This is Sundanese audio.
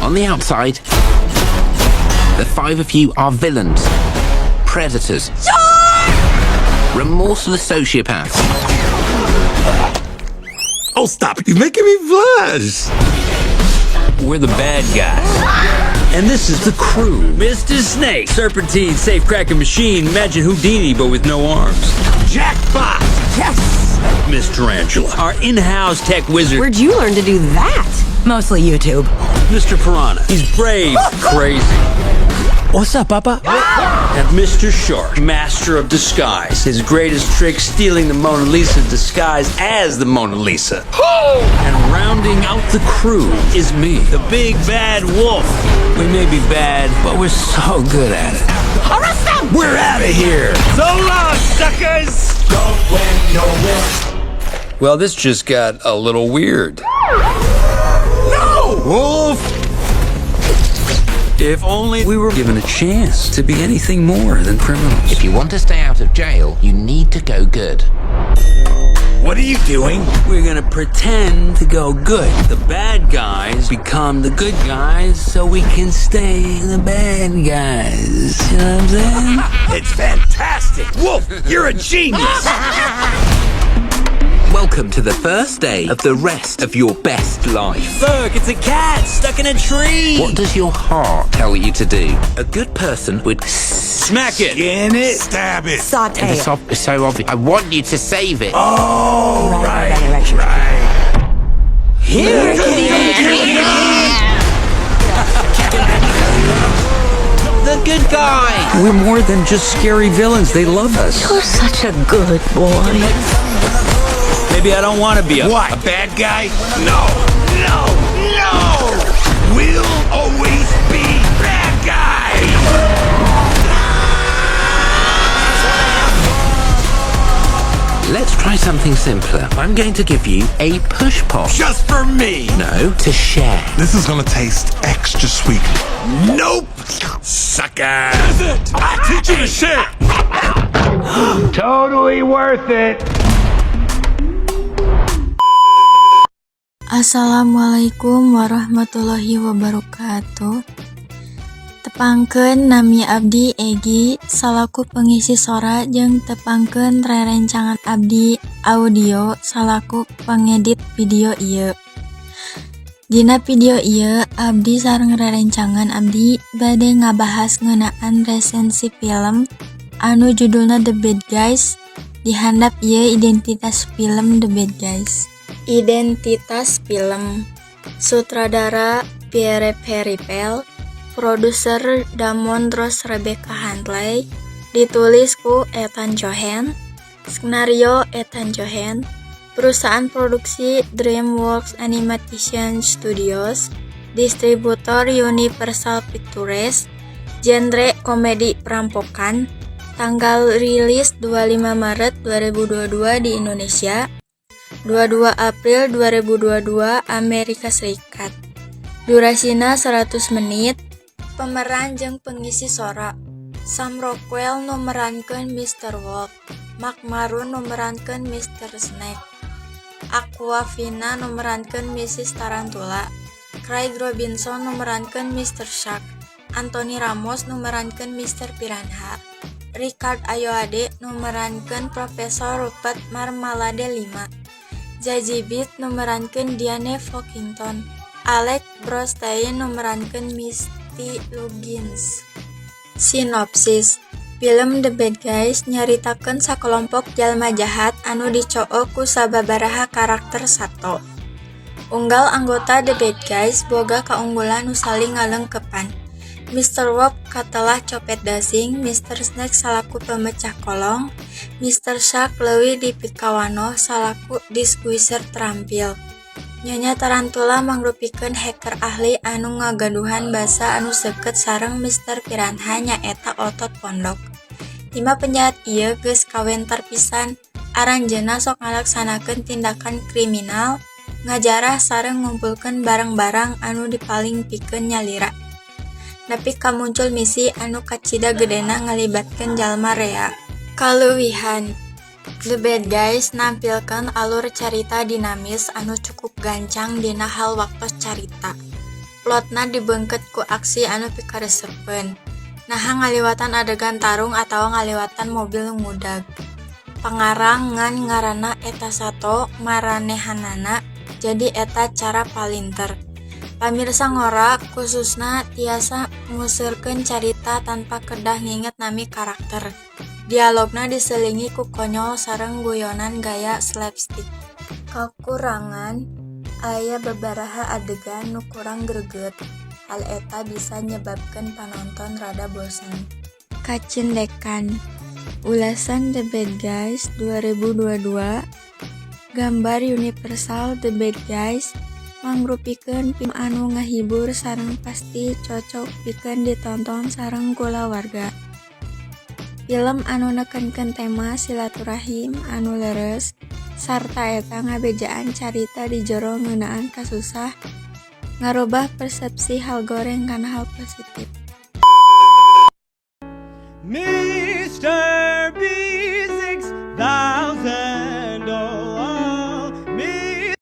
On the outside, the five of you are villains, predators, remorseless sociopaths. Oh, stop. You're making me blush. We're the bad guys. And this is the crew. Mr. Snake, Serpentine, Safe Cracking Machine, Imagine Houdini, but with no arms. Jackpot! Yes! Miss Tarantula, our in-house tech wizard. Where'd you learn to do that? Mostly YouTube. Mr. Piranha, he's brave, crazy. What's up, Papa? And Mr. Shark, master of disguise. His greatest trick, stealing the Mona Lisa disguised as the Mona Lisa. And rounding out the crew is me, the big bad wolf. We may be bad, but we're so good at it. Arrest them! We're out of here! So long, suckers! Well, this just got a little weird. No! Wolf! If only we were given a chance to be anything more than criminals. If you want to stay out of jail, you need to go good. What are you doing? We're gonna pretend to go good. The bad guys become the good guys so we can stay the bad guys. You know what I'm saying? It's fantastic! Wolf, you're a genius! Welcome to the first day of the rest of your best life. Look, it's a cat stuck in a tree. What does your heart tell you to do? A good person would Smack it. In it? Stab it! Saute. It's so obvious. I want you to save it. Oh, Right, right, right, right, right. The good guy. We're more than just scary villains. They love us. You're such a good boy. Maybe I don't want to be a What? A bad guy? No! No! No! We'll always be bad guys! Let's try something simpler. I'm going to give you a push pop. Just for me! No, to share. This is gonna taste extra sweet. Nope! Sucker! Is it? I teach you to share! Totally worth it. Assalamualaikum warahmatullahi wabarakatuh. Tepangkeun, nami abdi Egi salaku pengisi sora jeung tepangkeun rerencangan abdi Audio salaku pengedit video ieu. Dina video ieu abdi sareng rerencangan abdi bade ngabahas ngeunaan resensi film anu judulna The Bad Guys. Di handap ieu identitas film The Bad Guys. Identitas film. Sutradara Pierre Perifel, produser Damon Ross, Rebecca Huntley, ditulis ku Ethan Cohen, skenario Ethan Cohen, perusahaan produksi DreamWorks Animation Studios, distributor Universal Pictures, genre komedi perampokan, tanggal rilis 25 Maret 2022 di Indonesia, 22 April 2022 Amerika Serikat. Durasina 100 menit. Pemeran jeung pengisi sora: Sam Rockwell nu merankeun Mr. Wolf, Marc Maron nu merankeun Mr. Snake, Awkwafina nu merankeun Mrs. Tarantula, Craig Robinson nu merankeun Mr. Shark, Anthony Ramos nu merankeun Mr. Piranha, Richard Ayoade nu merankeun Profesor Rupert Marmalade V, Zazie Beetz nu merankeun Diane Foxington, Alex Borstein nu merankeun Misty Luggins. Sinopsis film The Bad Guys nyaritakeun sakalompok jalma jahat anu dicook ku sababaraha karakter sato. Unggal anggota The Bad Guys boga kaunggulan nu saling ngalengkepan. Mr. Wolf katelah copet gasing, Mr. Snake salaku pemecah kolong, Mr. Shark leuwih dipikawanoh salaku disguiser terampil. Nyonya Tarantula mangrupikeun hacker ahli anu ngagaduhan basa anu seukeut sareng Mr. Piranha nyaeta otot pondok. Lima penjahat ieu geus kawentar pisan, aranjeunna sok ngalaksanakeun tindakan kriminal, ngajarah sareng ngumpulkeun barang-barang anu dipaling pikeun nyalira. Nepi ka muncul misi anu kacida gedena ngalibatkeun jalma rea. Kaleuwihan The Bad Guys nampilkeun alur carita dinamis anu cukup gancang dina hal waktos carita. Plotna dibeungkeut ku aksi anu pikaresepeun. Naha ngaliwatan adegan tarung atawa ngaliwatan mobil nu ngudag. Pangarang ngan ngaranna eta sato maranehanana, jadi eta cara palinter. Pamirsa ngora khususna tiasa museurkeun carita tanpa kedah nginget nami karakter. Dialogna diselingi ku konyol sareng guyonan gaya slapstick. Kakurangan: aya babaraha adegan nu kurang greget, hal eta bisa nyebabkeun panonton rada bosen. Kacindekan Ulasan The Bad Guys 2022. Gambar Universal. The Bad Guys mangrupikeun film anu ngahibur sareng pasti cocok pikeun ditonton sareng kulawarga. Film anu nekenkeun tema silaturahim anu leres sarta eta ngabejaan carita di jero ngeunaan kasusah ngarobah persepsi hal goreng kana hal positif. Mr.